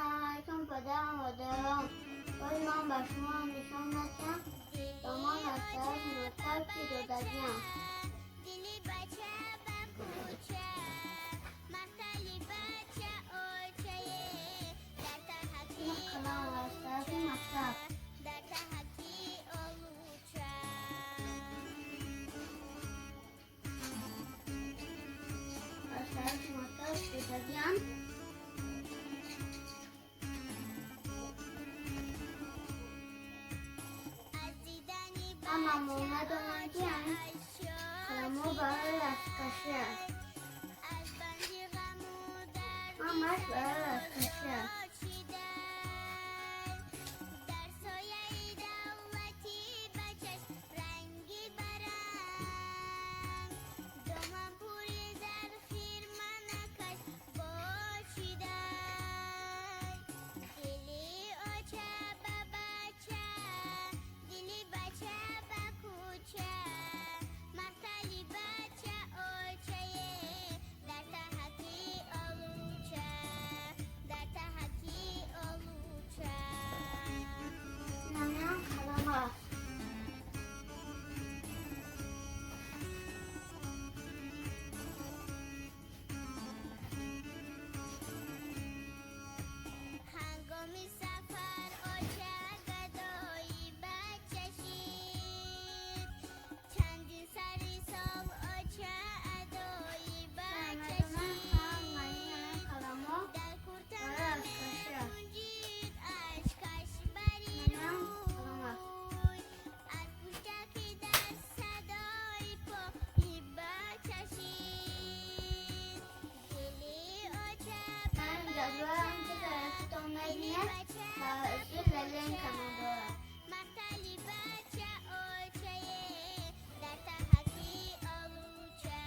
Ассалому алайкум, падару модарон. Боз ман ба шумо нишон медиҳам домон аз тарафи мактаб чӣ додагиам. Дили бача ба кӯча, маҳтали бача очае, дар таҳаки Ин қалам аз тарафи мактаб. Дар таҳаки олуча. Аз тарафи мактаб додагиам. Аз дидани Ҳама мо медонем, ки ҳамин қаламҳо барои расмкашӣ аст. Аз банди ғаму дарди Ҳамаш барои расмкашӣ аст. Чидай, дар сояи давлати бачаш ранги баранг, доман пури дар хирманакаш бочидай. Дили оча ба бача, дили бача ба кӯча, маҳтали бача очае, дар таҳаки олуча, дар таҳаки олуча. Инамиам қалам аст. Ҳангоми сафар оча гадои бача шид, чандин сари сол оча адои бача Медонем, шид. ҳамаи ҳамин қаламҳо Дар курта барои расмкашӣ аст. намегунҷид ашкаш бари Инамиам қалам аст. рӯй, аз пуштаки дар садои пои бача шид. Дили оча ба Ҳамин ҷадвалам, ки тарафитон дили мебинед, бача тавассути Ленка ном дорад. Маҳтали бача очае, дар таҳаки олуча,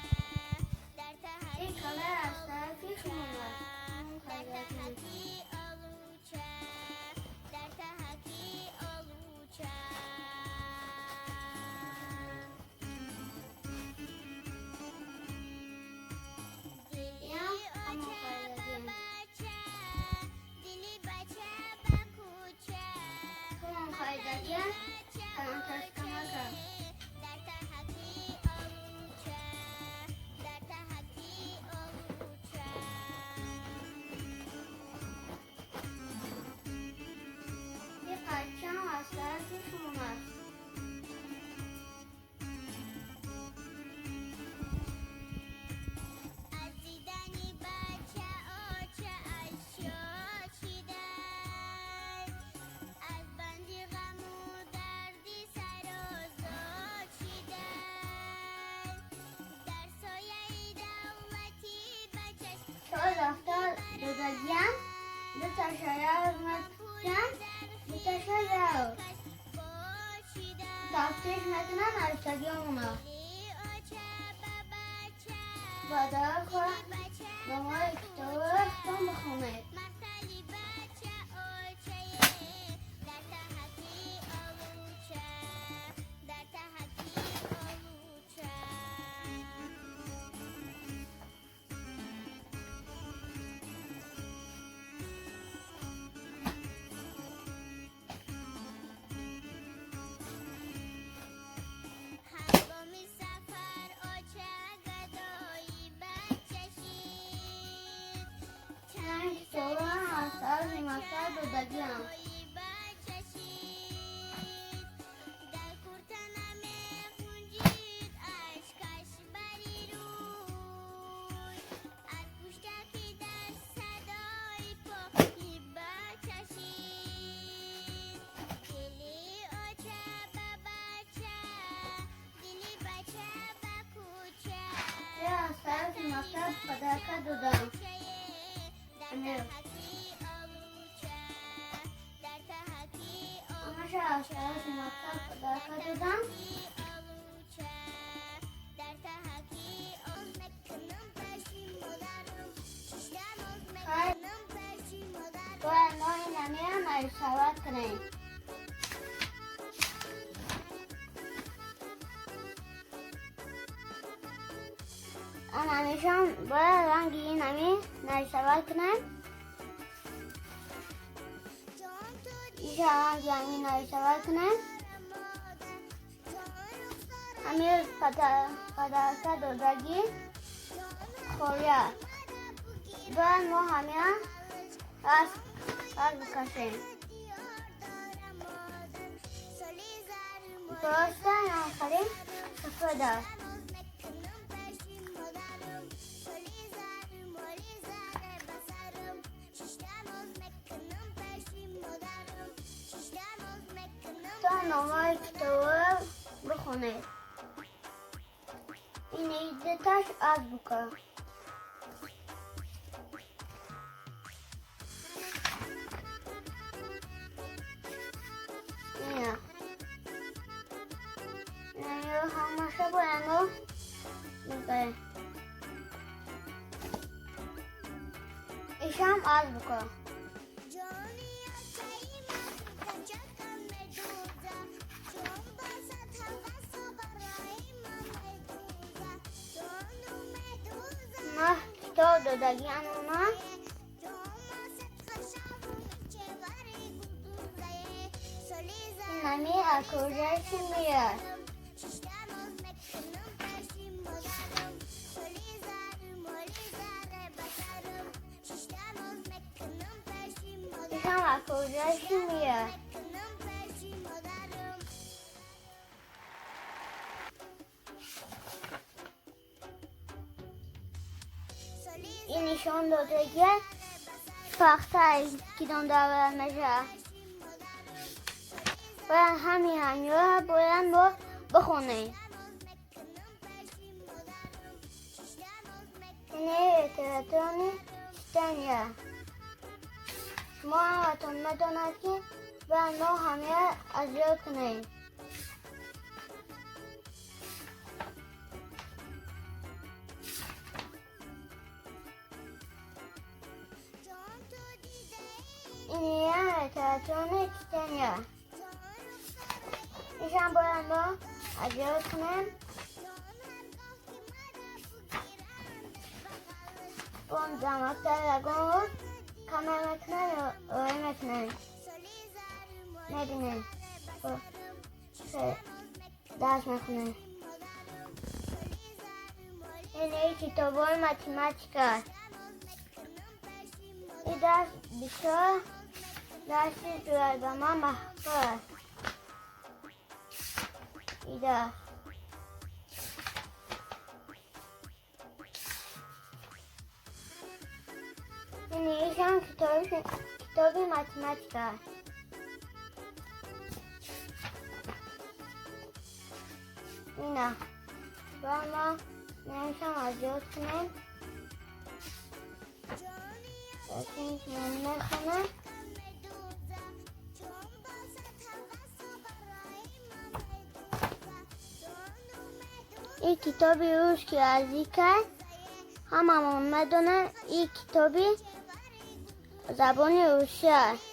дар Ин таҳаки қалам аз тарафи шумо аст. дар таҳаки олуча, дар таҳаки олуча. Дили Ям ҳамон оча ба харидагиам. бача, дили бача ба кӯча, Худам харидагиам. Калонташкамака. дар таҳаки олуча, дар таҳаки олуча. Ин қайчиам аз тарафи шумо аст. Аз дидани бача оча ашёд шидай, аз банди ғаму дарди сарозод шидай, дар сояи давлати бачаш Чор дафтар додагиам. Дуташа як метиҳам, дуташа як. бочидай. Тафтиш мекунам навиштагиомона. Дили оча ба бача, Баъдан хоҳам бача номҳои китобро худтон бихонед. Маҳтали бача очае, дар таҳаки олуча, дар таҳаки олуча. Ҳангоми сафар оча гадои бача шид, Ҳамин китобро аз тарафи мактаб додагиам. бача шид, дар курта намегунҷид ашкаш бари рӯй, аз пуштаки дар садои пои бача шид. Дили оча ба бача, дили бача ба кӯча, Ин аз тарафи мактаб подарка додам. дар Амир. таҳаки олуча, дар таҳаки Ҳамаша аз тарафи мактаб подарка додам. олуча, дар таҳаки мекунам пеши модарам, шишта ноз Хай. мекунам пеши модарам. Бояд мо инамиро нарисовать кунем. Анамишон бояд ранги инами нарисовать кунем. Ишам нависавар кунем. Ҳамин подарка додагӣ холия. Бояд мо ҳамин аз бикашем. Просто хеле сафед аст. То номаи китобро бихонед. Ин дуташ азбука. Ина. Ҳамаша бояд мо бибарем. Ишам азбука. Ма китоб додагианона инами окружающий мир. Ишам окружающий мир. Ин нишон додагӣ пахта кидон давра мешавад. Бояд ҳамин ҳамёро бояд мо бихонем. Ини литературни читания. Шумо ҳаматон медонад, ки бояд мо ҳамяро аз ёд кунем. Ини литературни читания. Ишам бояд мо аз ёд кунем. Бом замактар ягон рӯз каме мекунем ё роӣ мекунем. Мебинем. Дарс мехонем. Ини китобҳои математика аст. Ин дарс бисёр дарси ба ман маҳқур аст. Ин дарс. Ини ишам китоби математика аст. Ина. Бояд мо инашам аз ёд кунем. Мехонем. Ин китоби русский язык аст. Ҳамамон медонем, ин китоби забони русӣ аст.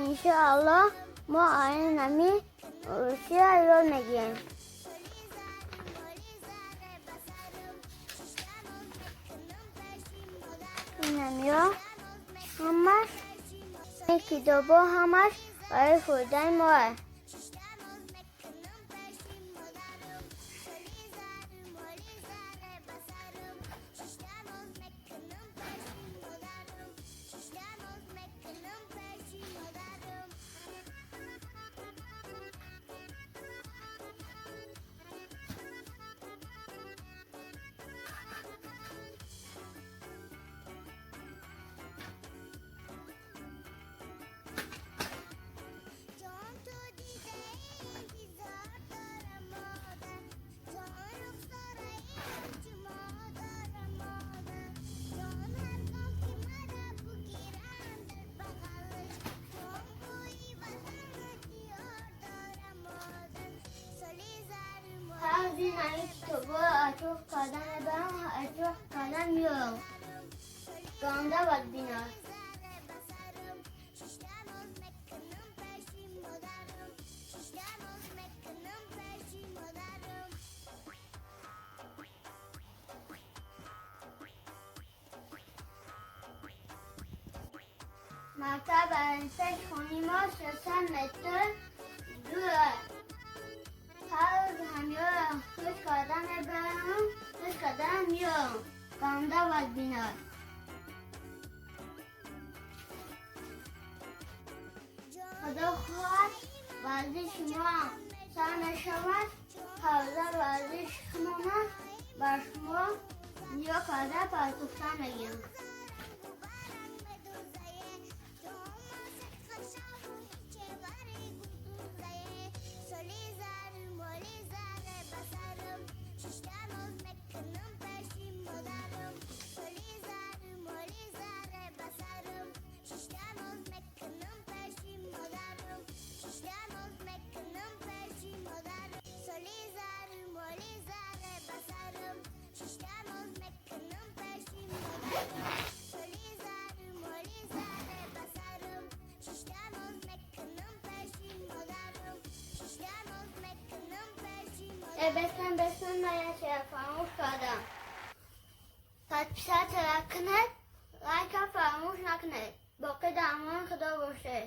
Иншоаллоҳ мо ин ҳамин русия ёд мегирем. Инамё ҳамаш ин китобҳо ҳамаш барои фоидаи мо аст. Ҳамин китобҳоро атроф карда мебарам, атроф карда меорам. Ганда бадбин аст. Мактаб аз пеш хони мо 300 метр дур аст. Ҳар рӯз ҳамёро хуш карда мебарам, хуш карда меорам. Ганда бадбинад. Худо хоҳад, варзиши мо сар мешавад. Ҳарза варзиш кунонам, ба шумо нигоҳ карда партофта мегирам. Бестан, бестан, ман чира фаромӯш кардам. Подписаться кунед, лайка фаромӯш накунед. Боқӣ дар амони Худо бошед.